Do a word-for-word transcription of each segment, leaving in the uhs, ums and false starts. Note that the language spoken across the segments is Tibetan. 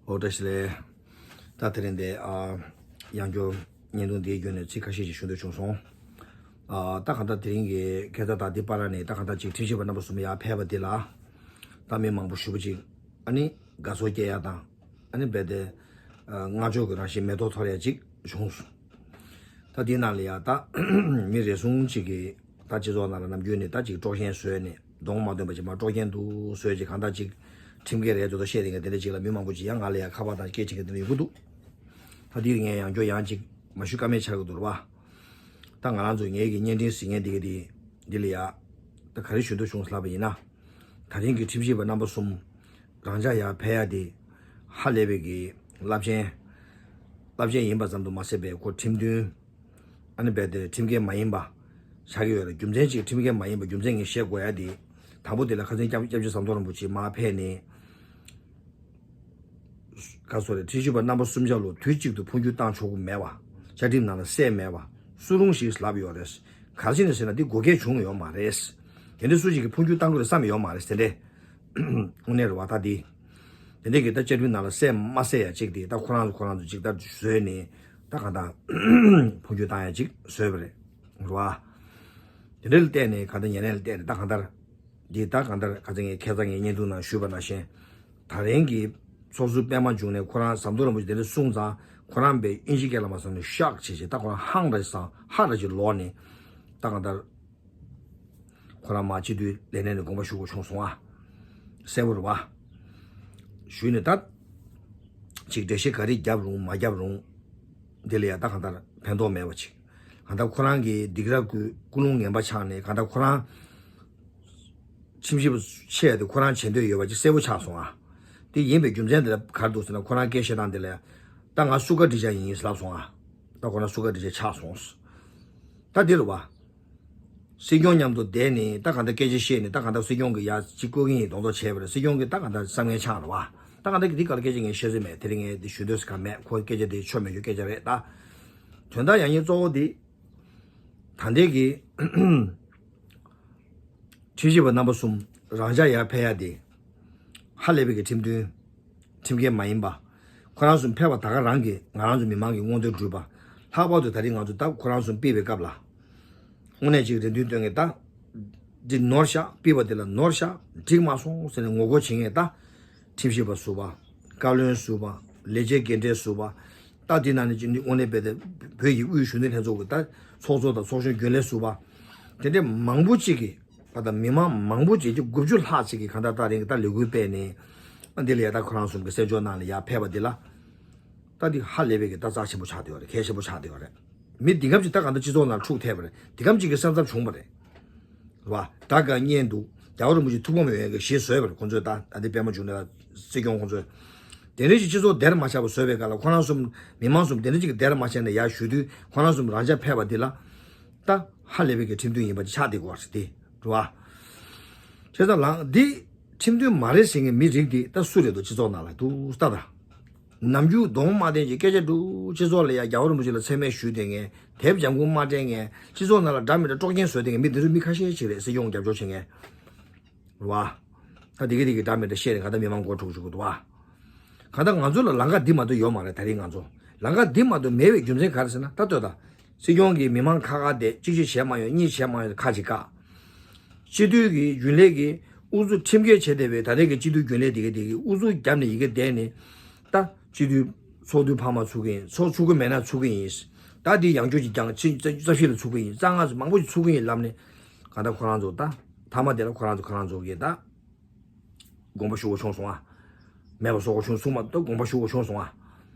ཨོ་བཀྲ་ཤིས་བདེ་ལེགས། ད་དེ་རིང་འདི་ཨ་ཡང་བསྐྱར་བརྙན་ཐུང་འདིའི་བརྒྱུད་ནས་ཚིག་ཁ་ཤས་ཅིག་ཞུ་འདོད་བྱུང་སོང་། ཨ་ད་གང་ལྟར་དེ་རིང་གི་ཁ་སང་དང་འདི་བར་ནས་ད་གང་ལྟར་ཅིག་ཁྲིམས་ཞིབ་པ་རྣམ་པ་གསུམ་ཡར་ཕེབས་པ་འདི་ལ་ད་མི་མང་པོ་ཞེ་པོ་ཅིག་ཨ་ནི་དགའ་ཚོར་སྐྱེ་ཡ་དང་ཨ་ནི་རྦད་དེ་ཨ་བསྔགས་བརྗོད་ཀྱི་རང་བཞིན་མེ་ཏོག་འཐོར་ཡ་ཅིག་བྱུང་སོང་། ད་འདིའི་ནང་ལ་ཡ་ད་མི་རེ་ཟུང་ཅིག་གིས་ད་སྤྱི་ཚོགས་ནང་ལ་ནམ་རྒྱུན་ནས་ད་ཅིག་དཀྲོག་གཞེན་བཟོས་ནས་གདོང་མ་སྟོན་པ་ཅིག་མར་དཀྲོག་གཞེན་དུ་བཟོས་ཅིག་གང་ལྟར་ཅིག་ཁྲིམས་འགལ་རེད་འདུག་ད་བཤད་དེ་ངས་དེ་འདྲ་ཅིག་ལ་མི་མང་པོ་ཅིག་ཡང་ང་ལ་ཡ་ཁ་པར་དང་སྐད་ཆ་གི་དེ་འདྲ་ཡོང་གི་འདུག་ད་འདིར་ངས་ཡང་བསྐྱར་ཡང་ཅིག་མ་ཞུ་ཀ་མེད་ཆགས་ཀྱི་འདུག་ར་བ། ད་ང་རང་ཚོ་ངེད་ཀྱི་བརྙན་འཕྲིན་གཟིགས་མཁན་འདི་ག་དེ་འདི་ལ་ཡ་ད་ག་རེ་ཞུ་འདོད་བྱུང་ལབ་པ་ཡིན་ན། ད་རིང་གི་ཁྲིམས་ཞིབ་པ་རྣམ་པ་གསུམ་རང་འཇགས་ཡར་ཕེབས་ཡ་དེ་ཧ་ལས་པའི་གི་རླབས་ཆེན། རླབས་ཆེན་ཡིན་པ་ཙམ་དུ་མ་ཟད་པའི་ཁོ་ཁྲིམས་མཐུན། ཨ་ནི་རྦད་དེ་ཁྲིམས་འགལ་མ་ཡིན་པ་ཆགས་ཀྱི་ཡོད་རེད། རྒྱུ་མཚན་གཅིག་ཁྲིམས་འགལ་མ་ཡིན་པ་རྒྱུ་མཚན་ངས་བཤད་དགོས་ཡ་དེ། དང་པོ་དེ་ལ་ཁ་སང་སྐྱབས་སྐྱབས་རྗེ་ཟམ་གདོང་རིན་པོ་ཆེ་མར་ཕེབས་ནས། ག་སོ་རེད། ཁྲིམས་ཞིབ་པ་རྣམ་པ་གསུམ་ཆ་ལོ་དུས་གཅིག་ཏུ་འཕོ་འགྱུར་བཏང་ཆོག་གི་མེད་པ། བཅའ་ཁྲིམས་ནང་ལ་གསལ་མེད་པ། སུ་རུང་ཞིག་ལབ་ཡོད་རེད། ག་རེ་བྱས་ནས་ཟེར་ན་འདི་དགོས་གལ་བྱུང་ཡོད་མ་རེད། དེ་འདྲ་སུ་ཞིག་གིས་འཕོ་འགྱུར་བཏང་དགོས་རེད་བསམ་ཡོད་མ་རེད་དེ་འདྲས། དངོས་གནས་རེད་བ་ད་འདི། དེ་འདྲས་ཀྱི་ད་བཅའ་ཁྲིམས་ནང་ལ་གསལ་མ་གསལ་ཡ་གཅིག་དེ་ད་ཁོ་རང་ཚོ་ཁོ་རང་ཚོ་གཅིག་ད་བཟོས་ནས་ད་གང་ལྟར་འཕོ་འགྱུར་བཏང་ཡ་གཅིག་བཟོས་པ་རེད། རེད་བ། དེ་འདྲས་ལ་བལྟས་ནས་གང་ལྟར་ཉེ་གནས་ལ་བལྟས་ནས་ད་གང་ལྟར། འདི་ད་གང་ལྟར་ཁ་སང་ངས་ཁ་སང་ངས་བརྙན་ཐུང་ནང་ཞུས་པ་ནང་བཞིན། ད་རིང་གི་ཚོགས་ཟུར་པད་མ་འབྱུང་གནས་ཁོ་རང་ཟམ་གདོང་རིན་པོ་ཆེ་དེ་འདྲ་གསུངས་ཙང་ཁོ་རང་པའི་དབྱིན་ཇི་སྐད་ལ་མ་སོང་ནས་ཤག་བྱས་བྱས་ད་ཁོ་རང་ཧང་རེ་སང་ཧ་ར་ཅིག་ལོག་ནས་ད་གང་ལྟར་ཁོ་རང་མ་སྤྱི་འཐུས་ལས་གནས་ནས་དགོངས་པ་ཞུ་དགོས་བྱུང་སོང་ཨ། གསལ་པོ་རེད་བ། ཞུས་ནས་ད་ཅིག་འགྲེལ་བཤད་ག་རེ་བརྒྱབ་རུང་མ་བརྒྱབ་རུང་འདི་ལ་ཡ་ད་གང་ལྟར་ཕན་ཐོགས་མེད་པ་ཅིག་གང་ལྟར་ཁོ་རང་གི་སྡིགས་ར་ཀུན་ཀུན་སློང་ངན་པ་ཆགས་ནས་གང་ལྟར་ཁོ་རང་ཁྲིམས་ཞིབ་པ་ཆེ་དེ་ཁོ་རང་བྱེད་འདོད་ཡོད་པ་ཅིག་གསལ་པོ་ཆགས་སོང་ཨ། དེ་ཡིན་པའི་རྒྱུ་མཚན་དེ་ལ་ག་རེ་འདུག་ཟེར་ན་ཁོ་རང་སྐད་བཤད་སྟངས་དེ་ལ་ད་ང་སུ་ག་འདྲི་བྱ་ཡིན་ལབ་སོང་ཨ། ད་ཁོ་རང་སུ་ག་འདྲི་བྱ་ཆགས་སོང་། ད་དེ་རུ་བ། སྲིད་སྐྱོང་མཉམ་དུ་བསྡད་ནས་ད་གང་ལྟར་སྐད་ཆ་བཤད་ནས་ད་གང་ལྟར་སྲིད་སྐྱོང་གི་ཡ་གཅིག་བསྐོ་གི་ཡིན་མདོག་མདོག་བྱས་པ་རེད། སྲིད་སྐྱོང་གི་ད་གང་ལྟར་བསམ་ངན་ཆགས་རེད་བ། ད་གང་ལྟར་གི་དེ་ག་ལ་སྐད་ཆ་ངས་བཤད་ས་མེད། དེ་རིང་ངས་འདི་ཞུ་འདོད་ས་ག་མེད། ཁོ་སྐད་ཆ་དེ་ཆོ་མེད་ཆོ་སྐད་ཆ་རེད་ད། དོན་དག་ཡང་སྙིང་གཙོ་བོ་དེ། ད་ལྟའི་གི་ཁྲིམས་ཞིབ་པ་རྣམ་པ་གསུམ་རང་འཇགས་ཡར་ཕེབས་ཡ་དེ། ཧ་ལས་པའི་གི་ཁྲིམས་མཐུན། ཁྲིམས་འགལ་མ་ཡིན་པ། ཁོ་རང་གསུམ་ཕེབས་པ་ད་ག་རང་གིས་ང་རང་ཚོ་མི་མང་གི་མངོན་འདོད་བསྒྲུབས་པ། ལྷག་པར་དུ་ད་རིང་ང་ཚོ་ད་ཁོ་རང་གསུམ་ཕེབས་པའི་སྐབས་ལ། དངོས་གནས་ཅིག་རེ་འདུན་སྟོན་མཁན་ད། འདི་ནོར་ཤག་ཕེབས་པ་དེ་ལ་ནོར་ཤག་འགྲིག་མ་སོང་ཟེར་ནས་ངོ་རྒོལ་བྱེད་མཁན་ད། ཁྲིམས་ཞིབ་པ་ཟུར་པ། བཀའ་བློན་ཟུར་པ། ལས་བྱེད་རྒན་གྲས་ཟུར་པ། ད་འདི་ནང་ནས་ཅིག་འདི་དངོས་གནས་རྦད་དེ་བོད་ཀྱི་དབུས་གཞོན་ནུ་ལྷན་ཚོགས་ཀྱི་ད་ཚོགས་གཙོ་དང་ཚོགས་གཞོན་རྒྱུན་ལས་ཟུར་པ། དེ་འདྲའི་མང་པོ་ཅིག་གིས། ད་ལྟ་མི་མང་མང་པོ་ཅིག་ཅིག་དགུ་བཅུ་ལྷག་ཅིག་གིས་གང་ལྟར་ད་རིང་གི་ད་ལས་འགུལ་སྤེལ་ནས། ཨ་འདི་ལ་ཡ་ད་ཁོ་རང་གསུམ་གྱི་གསན་སྦྱོར་ནང་ལ་ཡ་ཕེབས་པ་འདི་ལ། ད་འདི་ཧ་ལས་པའི་གི་ད་རྩ་ཆེན་པོ་ཆགས་བསྡད་ཡོད་རེད། གལ་ཆེན་པོ་ཆགས་བསྡད་ཡོད་རེད། མི་འདི་གམ་ཅིག་ད་གང་ལྟར་སྤྱི་ཚོགས་ནང་འཁྲུག་ཐེབས་པ་རེད། འདི་གམ་ཅིག་གི་སེམས་འཚབ་བྱུང་བ་རེད། རེད་བ། ད་ག་བརྙན་འདུག་རྒྱལ་བ་རིན་པོ་ཆེ་ཐུགས་ཕམ་ཡོད་ཡ་གི་གཞི་བཟོས་པ་རེད་ཁོང་ཚོས། ད་ད་འདི་པད་མ་འབྱུང་གནས་ལ་སྲིད་སྐྱོང་ཁོང་ཚོས། དེ་འདྲ་ཞིག་སྤྱི་ཚོགས་བདེར་མ་ཆགས་པ་བཟོས་པའི་སྐབས་ལ་ཁོ་རང་གསུམ་མི་མང་གསུམ་དེ་འདྲ་ཅིག་གི་བདེར་མ་ཆགས་ནས་ཡར་ཞུ་དུས་ཁོ་རང་གསུམ་རང་འཇགས་ཕེབས་པ་འདི་ལ། ད་ཧ་ལས་པའི་གི་ཁྲིམས་མཐུན་ཡིན་པ་ཅིག་ཆགས་བསྡད་ཀྱི་ཡོད་རེད་དེ། རེད་བ། བྱས་ཙང་ལགས་འདི་ཁྲིམས་མཐུན་མ་རེད་ཟེར་མཁན་མི་རིགས་འདི་ད་སུ་རེད་འདུག་སྤྱི་ཚོགས་ནང་ལ་འདུག་ལྟ་དང་། ནམ་རྒྱུན་གདོང་མ་བསྟན་གྱི་སྐད་ཆ་འདུག་སྤྱི་ཚོགས་ལ་ཡ་རྒྱལ་བ་རིན་པོ་ཆེ་ལ་མཚན་སྨད་ཞུས་བསྡད་མཁན། དེབ་ལྗང་ཁུ་མ་སྤྲད་མཁན། སྤྱི་ཚོགས་ནང་ལ་འདྲ་མི་འདྲ་དཀྲོག་རྐྱེན་བཟོས་བསྡད་མཁན་མི་འདི་ཚོ་མི་ཁ་ཤས་ཤིག་རེད། སྲིད་སྐྱོང་རྒྱབ་སྐྱོར་བྱེད་མཁན། རེད་བ། ད་དེ་གི་དེ་གི་འདྲ་མི་འདྲ་བཤད་ནས་ག་ད་མི་མང་མགོ་འཁྲུག་བཅུག་གི་འདུག་བ། ག་ད་ང་ཚོ་ལ་ལམ་ཁ་འདི་མ་གཏོགས་ཡོད་མ་རེད། ད་རིང་ང་ཚོ་ལམ་ཁ་འདི་མ་གཏོགས་མེད་པའི་རྒྱུ་མཚན་ག་རེ་ཟེར་ན་ད་ལྟོས་དང་། སྲིད་སྐྱོང་གིས་མི་མང་ཁ་ཁ་བསྡད་གཅིག་གཅིག་བྱས་མ་ཡོང་གཉིས་བྱས་མ་ཡོང་ཁ་ཅིག་བཀག་སྤྱི་འཐུས་ཀྱི་རྒྱུན་ལས་ཀྱིས་ཨུ་ཚུགས་ཁྲིམས་འགལ་བྱས་བསྡད་པའི་ད་ལྟའི་གི་སྤྱི་འཐུས་རྒྱུན་ལས་དེ་ག་དེ་གིས་ཨུ་ཚུགས་བརྒྱབ་ནས་ཡི་གེ་བསྡད་ནས། ད་སྤྱི་འཐུས་ཚོགས་འདུའི་འཕར་མ་ཚུགས་ཀྱི་ཡིན། ཚོགས་ཚུགས་ཀྱི་མེད་ན་ཚུགས་ཀྱི་ཡིན། ད་འདི་ཡང་བསྐྱར་ཅིག་ཀྱང་ཕྱི་རྩ་བཞི་ལ་ཚུགས་ཀྱི་ཡིན། རྩ་ལྔ་ཚོ་མང་པོ་ཞིག་ཚུགས་ཀྱི་ཡིན་ལབ་ནས། གང་ལྟར་ཁོ་རང་ཚོ་ད་མཐའ་མ་དེ་ལ་ཁོ་རང་ཚོ་ཁོ་རང་ཚོ་གིས་ད་དགོངས་པ་ཞུ་དགོས་བྱུང་སོང་ཨ། མེད་པ་བཟོ་དགོས་བྱུང་སོང་མ་གཏོགས་དགོངས་པ་ཞུ་དགོས་བྱུང་སོང་ཨ།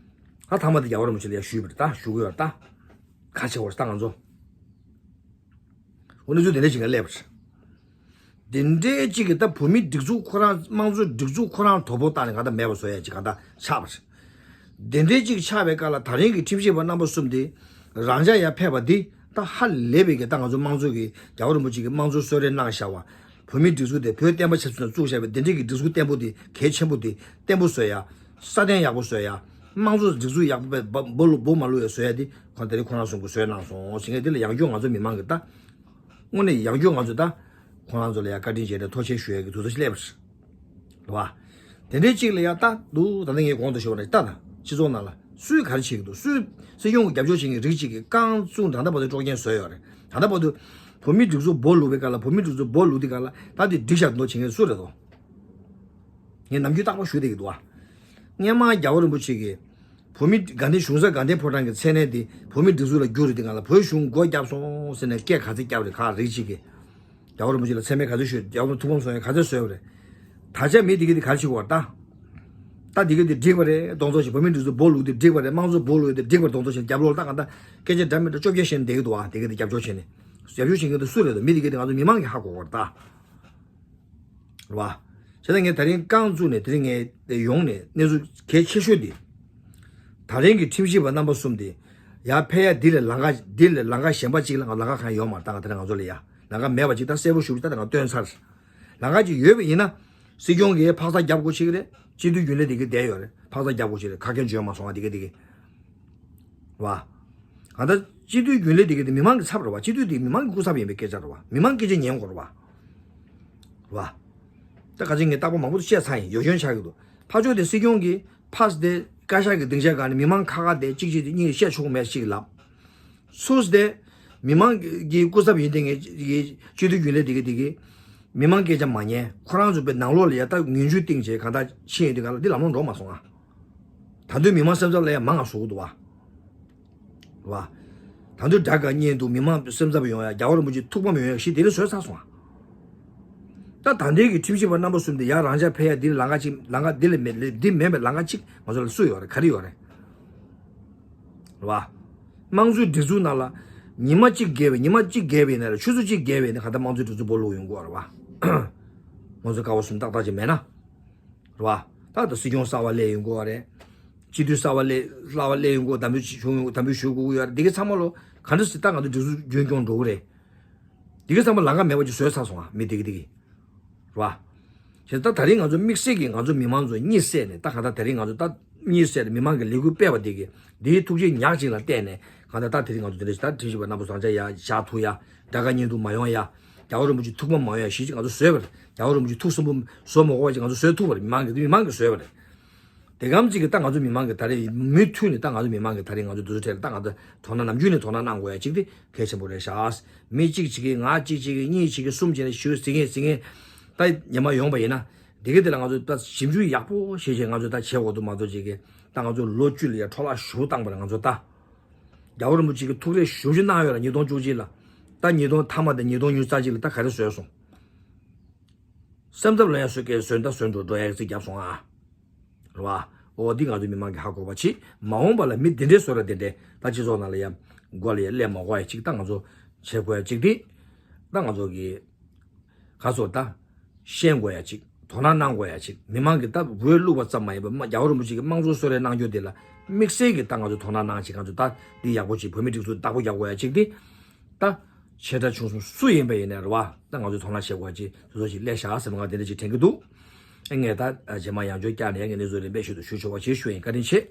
ད་མཐའ་མ་དེ་རྒྱལ་བ་རིན་པོ་ཆེ་ལ་ཡང་ཞུས་པ་རེད། ད་ཞུ་གི་ཡོད་རེད་ད། ག་ཆེ་བར་ད་ང་ཚོ། འོ་ན་ཚོ་དེ་འདྲ་ཞིག་ལ་སླེབས་པ་རེད། དེ་འདྲའི་གཅིག་གིས་ད་བོད་མི་སྒྲིག་འཛུགས་ཁོ་རང་དམངས་གཙོའི་སྒྲིག་འཛུགས་ཁོ་རང་དོ་ཕོག་བཏང་ནས་གང་ལྟར་མེད་པ་བཟོ་ཡ་ཅིག་གང་ལྟར་ཆགས་པ་རེད། དེ་འདྲའི་གཅིག་ཆགས་པའི་སྐབས་ལ་ད་རིང་གི་ཁྲིམས་ཞིབ་པ་རྣམ་པ་གསུམ་དེ་རང་འཇགས་ཡར་ཕེབས་པ་འདི་ད་ཧ་ལས་པའི་གི་ད་ང་ཚོ་དམངས་གཙོ་གི་རྒྱལ་བ་རིན་པོ་ཆེ་གིས་དམངས་གཙོ་གསོལ་རས་གནང་བཞག་པ། བོད་མིའི་སྒྲིག་འཛུགས་དེ་བོད་བསྟན་པ་ཆབ་སྲིད་ནང་བཙུགས་བཞག་པའི་དེ་འདྲའི་གི་སྒྲིག་འཛུགས་བརྟན་པོ་དེ་གལ་ཆེན་པོ་དེ་བརྟན་པོ་བཟོ་ཡ། སྲ་བརྟན་ཡག་པོ་བཟོ་ཡ། དམངས་གཙོ་སྒྲིག་འཛུགས་ཡག་པོ་སྦོ་ལོ་སྦོ་མ་ལོ་ཡ་བཟོ་ཡ་དེ་ཁོང་དེ་རིང་ཁོང་རང་གསུམ་གྱིས་བཟོས་གནང་སོང་ཟེར་མཁན་དེ་ལ་ཡང་བསྐྱར་ང་ཚོ་མི་མང་གི་ད། དངོས་གནས་ཡང་བསྐྱར་ང་ཚོ་ད། ཁོང་རང་ཚོ་ལ་ཡ་བཀའ་དྲིན་རྗེས་དྲན་ཐུགས་རྗེ་ཆེ་ཞུ་ཡ་གི་དུས་ཚོད་ཅིག་སླེབས་པ་རེད། རེད་བ། དེ་འདྲའི་གཅིག་ལ་ཡ་ལྟ་འདུག་ད་ལྟ་ངས་གོང་དུ་ཞུས་པ་རེད། ལྟ་དང་སྤྱི་ཚོགས་ནང་ལ་སུས་ག་རེ་བྱེད་ཀྱི་འདུག་སུས་སྲིད་སྐྱོང་གི་རྒྱབ་སྐྱོར་བྱེད་མཁན་རིགས་གཅིག་གིས་རྐང་བཙུགས་ད་ལྟ་བར་དུ་དཀྲོག་རྐྱེན་བཟོས་ཡོད་རེད། ད་ལྟ་བར་དུ་བོད་མིའི་སྒྲིག་འཛུགས་སྦོ་ལུག་པའི་སྐབས་ལ་བོད་མིའི་སྒྲིག་འཛུགས་སྦོ་ལུག་དུས་སྐབས་ལ་ད་དེ་འགྲིག་བཞག་འདུག་བྱེད་མཁན་སུ་རེད་དོ། ངས་ནམ་རྒྱུན་རྟག་པར་ཞུ་བསྡད་ཀྱི་འདུག་ཨ། སྔོན་མ་རྒྱལ་བ་རིན་པོ་ཆེ་གིས་བོད་མི་དགའ་ལྡན་གཞུང་ས་དགའ་ལྡན་ཕོ་བྲང་གི་མཚན་གནས་དེ་བོད་མིའི་སྒྲིག་འཛུགས་ལ་བསྒྱུར་རེད། དེ་སྒང་ལ་བོད་གཞུང་སྒོ་བརྒྱབ་སོང་ཟེར་ནས་སྐད་ག་ཚོད་བརྒྱབ་རེད། ཁག་རིགས་གཅིག་གིས་རྒྱལ་བ་རིན་པོ་ཆེ་ལ་མཚན་སྨད་ག་ཚོད་ཞུས། རྒྱལ་བ་ཐུགས་ཕམ་སོང་ཡང་ག་ཚོད་བཟོས་པ་རེད། ད་ཆ་མི་དེ་གས་དེ་ག་རེ་བྱེད་ཀྱི་ཡོད་རེད། ད་ད་དེ་གས་དེ་འགྲིག་པ་རེད་མདོག་མདོག་བྱས། བོད་མིའི་སྒྲིག་འཛུགས་སྦོ་ལུག་དེ་འགྲིག་པ་རེད། དམངས་གཙོ་སྦོ་ལུག་དེ་འགྲིག་པ་རེད་མདོག་མདོག་བྱས། རྒྱབ་ལོགས་ལ་ད་གང་ལྟར་སྐད་ཆ་འདྲ་མི་འདྲ་བཅོ་བརྒྱད་བཤད་ནས་བསྡད་ཀྱི་འདུག་ཨ། དེ་གས་དེ་རྒྱབ་སྐྱོར་བྱས་ནས། རྒྱབ་སྐྱོར་བྱེད་མཁན་དེ་སུ་རེད་དོ། མི་དེ་གས་དེ་ང་ཚོ་མི་མང་གིས་ཧ་གོ་གི་རེད་ད། རེད་བ། བྱས་ཙང་ངས་ད་རིང་རྐང་བཙུགས་ནས་དེ་རིང་ངས་ཡོང་ནས་གནས་ཚུལ་གལ་ཆེ་ཤོས་འདི། ད་རིང་གི་ཁྲིམས་ཞིབ་པ་རྣམ་པ་གསུམ་དེ་ཡར་ཕེབས་ཡ་འདི་ལས་ལམ་ཁ་འདི་ལས་ལམ་ཁ་གཞན་པ་གཅིག་ལ་ལམ་ཁ་གང་ཡོད་མ་རེད། ད་ང་དེ་རིང་ང་ཚོ་ལ་ཡ་ལམ་ཁ་མེད་པ་ཅིག་ད་གསལ་པོ་ཞུ་ཅིག་ད་ང་སྟོན་ཚར། ལམ་ཁ་ཅིག་ཡོད་པ་ཡིན་ན་སྲིད་སྐྱོང་གིས་ཕག་ཚག་རྒྱབ་དགོས་ཅིག་རེད། སྤྱི་འཐུས་རྒྱུན་ལས་དེ་གི་བསྡད་ཡོད་རེད། ཕག་ཚག་རྒྱབ་དགོས་ཅིག་རེད། ཁ་སྐད་འཇོན་མ་སོང་བ་དེ་གི་དེ་གི། རེད་བ། གང་ལྟར་སྤྱི་འཐུས་རྒྱུན་ལས་དེ་ག་དེ་མི་མང་གི་ཚབ་རེད་བ། སྤྱི་འཐུས་དེ་མི་མང་གི་སྐུ་ཚབ་ཡིན་པའི་སྐད་ཆ་རེད་བ། མི་མང་སྐད་ཆ་ཉན་དགོས་རེད་བ། རེད་བ། ད་ག་ཚོད་ངས་རྟག་པར་མང་པོ་བཤད་ཚར་ཡིན། ཡོ་བྱོན་ཆགས་ཀྱི་འདུག་ཕར་ཕྱོགས་དེ་སྲིད་སྐྱོང་གིས་ཕར་དེ་བཀའ་ཤག་གི་སྡིངས་ཆ་སྒང་ནས་མི་མང་ཁ་ཁ་དེ་གཅིག་གཅིག་དེ་གཉིས་བཤད་ཆོག་མེད་ཅིག་ལབ། སུས་དེ་མི་མང་གི་སྐུ་ཚབ་ཡིན་དེ་ངས་སྤྱི་འཐུས་རྒྱུན་ལས་དེ་ག་དེ་གི་མི་མང་སྐད་ཆ་མ་ཉན། ཁོ་རང་ཚོ་པའི་ནང་ལོགས་ལ་ཡ་ད་ངན་ཇུས་བཏིང་བྱས་གང་ལྟར་ཕྱིན་ཡོད་དུས་སྒང་ལ་འདི་ལམ་ལྷོང་འགྲོ་མ་སོང་ཨ། ད་དུང་མི་མང་སེམས་འཚབ་ལ་ཡང་མང་ང་བཟོ་གི་འདུག་བ། རེད་བ། ད་དུང་དགྲ་དགའ་གཉེན་སྡུག་མི་མང་སེམས་འཚབ་ཡོང་ཡ། རྒྱལ་བ་རིན་པོ་ཆེ་ཐུགས་ཕམ་ཡོང་ཡ་ཞིག་དེ་རིང་བཟོས་ཚར་སོང་ང་། ད་ད་ལྟའི་གི་ཁྲིམས་ཞིབ་པ་རྣམ་པ་གསུམ་དེ་ཡར་རང་འཇགས་ཕེབས་ཡ་འདི་ལམ་ཁ་གཅིག་ལམ་ཁ་འདི་ལས་མེད་ལས་འདི་མེད་པའི་ལམ་ཁ་གཅིག་ང་ཚོ་ལ་སུ་ཡོད་རེད། ག་རེ་ཡོད་རེད། རེད་བ། དམངས་གཙོའི་སྒྲིག་འཛུགས་ནང་ལ་ཉི་མ་གཅིག་བརྒལ་བའི་ཉི་མ་གཅིག་བརྒལ་བའི་ནང་ལ་ཆུ་ཚོད་གཅིག་བརྒལ་བའི་ནང་གང་ལྟར་དམངས་གཙོའི་སྒྲིག་འཛུགས་སྦོ་ལུག་ཡོང་གི་ཡོད་རེད་བ། ང་ཚོ་ཀ་བ་གསུམ་ཏག་ཏག་ཅིག་མེད་ན། རེད་བ། ད་ལྟ་སྲིད་སྐྱོང་གསར་བ་སླེབས་ཡོང་གི་ཡོད་རེད། སྤྱི་འཐུས་གསར་བ་སླེབས་གསར་བ་སླེབས་ཡོང་གི་ཡོད། དམ་འབུལ་ཞུ་ཡོང་དམ་འབུལ་ཞུ་དགོས་ཀྱི་ཡོད་རེད། འདི་ག་ཚང་མ་ལོ་ག་འདྲ་སེ་ད་ང་ཚོ་སྒྲིག་འཛུགས་རྒྱུན་སྐྱོང་འགྲོ་གི་རེད། འདི་ག་ཚང་མ་ལམ་ཁ་མེད་པ་ཅིག་བཟོས་ཚར་སོང་ང་། མི་འདི་གི་འདི་གི། རེད་བ། བྱས་ཙང་ད་རིང་ང་ཚོ་དམིགས་བསལ་གྱིས་ང་ཚོ་མི་མང་ཚོ་གཉིད་སད་ནས་ད་གང་ལྟར་ད་རིང་ང་ཚོ་ད་གཉིད་སད་ནས་མི་མང་གི་ལས་འགུལ་སྤེལ་བ་འདི་གི་འདིའི་ཐུགས་རྗེ་ཉག་ཅིག་ལ་བརྟེན་ནས་གང་ལྟར་ད་དེ་རིང་ང་ཚོ་འདི་འདྲ་ཞིག་ད་ཁྲིམས་ཞིབ་པ་རྣམ་པ་ཚོ་རང་ཅག་ཡར་བཞག་ཐུབ་ཡ། དགྲ་དགའ་གཉེན་སྡུག་མ་ཡོང་ཡ། རྒྱལ་བ་རིན་པོ་ཆེ་ཐུགས་ཕམ་མ་ཡོང་ཡ་ཞིག་ང་ཚོ་བཟོས་པ་རེད། རྒྱལ་བ་རིན་པོ་ཆེ་ཐུགས་སུན་པོ་བཟོ་མ་དགོས་པ་ཅིག་ང་ཚོ་བཟོས་ཐུབ་པ་རེད། མི་མང་གི་མི་མང་གིས་བཟོས་པ་རེད། དེ་གམ་ཅིག་གི་ད་ང་ཚོ་མི་མང་གི་ད་རེས་མུ་མཐུད་ནས་ད་ང་ཚོ་མི་མང་གི་ད་རེས་ང་ཚོ་འདི་ཚོ་གྲས་ལ་ད་ང་ཚོ་དོ་སྣང་ནམ་རྒྱུན་ནས་དོ་སྣང་གནང་དགོས་ཡ་ཅིག་དེ་གལ་ཆེན་པོ་རེད་ཤག་མི་གཅིག་གཅིག་གིས་ང་གཅིག་གཅིག་གིས་གཉིས་གཅིག་གིས་གསུམ་བྱས་ནས་ཞུ་ཟེར་མཁན་ཟེར་མཁན་ད་ཉི་མ་ཡོང་པ་ཡིན་ན། དེ་གི་དེ་ལ་ང་ཚོ་ད་ཞིབ་འཇུག་ཡག་པོ་བྱས་བྱས་ང་ཚོ་ད་བྱེད་དགོས་འདུག་མ་གཏོགས་ཅིག་གི་ད་ང་ཚོ་ལོ་བཅུ་ལ་ཡ་འཕྲོ་བརླག་ཞེ་པོ་བཏང་པ་རེད། ང་ཚོ་ད་རྒྱལ་བ་རིན་པོ་ཆེ་གིས་ཐུགས་རེ་ཞེ་པོ་ཅིག་གནང་ཡོད་ལ། ཉིས་སྟོང་བཅུ་གཅིག་ལ། ད་ཉིས་སྟོང་མཐའ་མ་དང་ཉིས་སྟོང་ཉི་ཤུ་རྩ་གཅིག་ལ་ད་ག་རེ་བཟོས་སོང་། སེམས་འཚབ་ལ་ཡང་བཟོས་སྐད་བཟོས་ད་བཟོས་འགྲོ་འགྲོ་ཡ་གི་རྩིས་བརྒྱབ་སོང་ཨ། རེད་བ། འོ་འདི་ང་ཚོ་མི་མང་གིས་ཧ་གོ་བ་བྱེད། མ་འོངས་པ་ལ་མི་འདི་འདྲའི་བཟོ་འདྲ་འདི་འདྲའི་ད་སྤྱི་ཚོགས་ནང་ལ་ཡ་མགོ་ལ་ཡ་སླེབས་མ་དགོས་ཡ་ཅིག་ད་ང་ཚོ་བྱེད་དགོས་ཡ་ཅིག་འདི་ད་ང་ཚོ་གི་ག་ཚོད་ད་ཤེས་དགོས་ཡ་ཅིག་དོ་སྣང་གནང་དགོས་ཡ་ཅིག་མི་མང་གིས་ད་འོས་བླུགས་པ་ཙམ་མ་ཡིན་པར་མ་རྒྱལ་བ་རིན་པོ་ཆེ་གིས་དམངས་གཙོ་གསོལ་རས་གནང་རྒྱུ་འདི་ལ་དམིགས་བསལ་གྱིས་ད་ང་ཚོ་དོ་སྣང་གནང་ཅིག་ང་ཚོ་ད་འདི་ཡག་པོ་ཅིག་བོད་མིའི་སྒྲིག་འཛུགས་བདག་པོ་རྒྱག་དགོས་ཡ་ཅིག་འདི། ད་ཆེ་ཕྲ་ཆུང་གསུམ་སུ་ཡིན་པ་ཡིན་ནའི་རེད་བ། ད་ང་ཚོས་དོ་སྣང་བྱེད་དགོས་ཅིག་དེ་ཚོ་ཞིག་སླེབས་ཤག་ཟེར་བ་ང་དེ་འདྲ་ཅིག་དྲན་གྱི་འདུག་ཨེ་ངས་ད་རྗེས་མ་ཡང་བསྐྱར་བསྐྱར་ནས་ངས་གནས་ཚུལ་རིམ་པས་ཞུ་དུ་ཞུ་ཆོག་པ་ཞིག་ཞུ་ཡིན། བཀའ་དྲིན་ཆེ།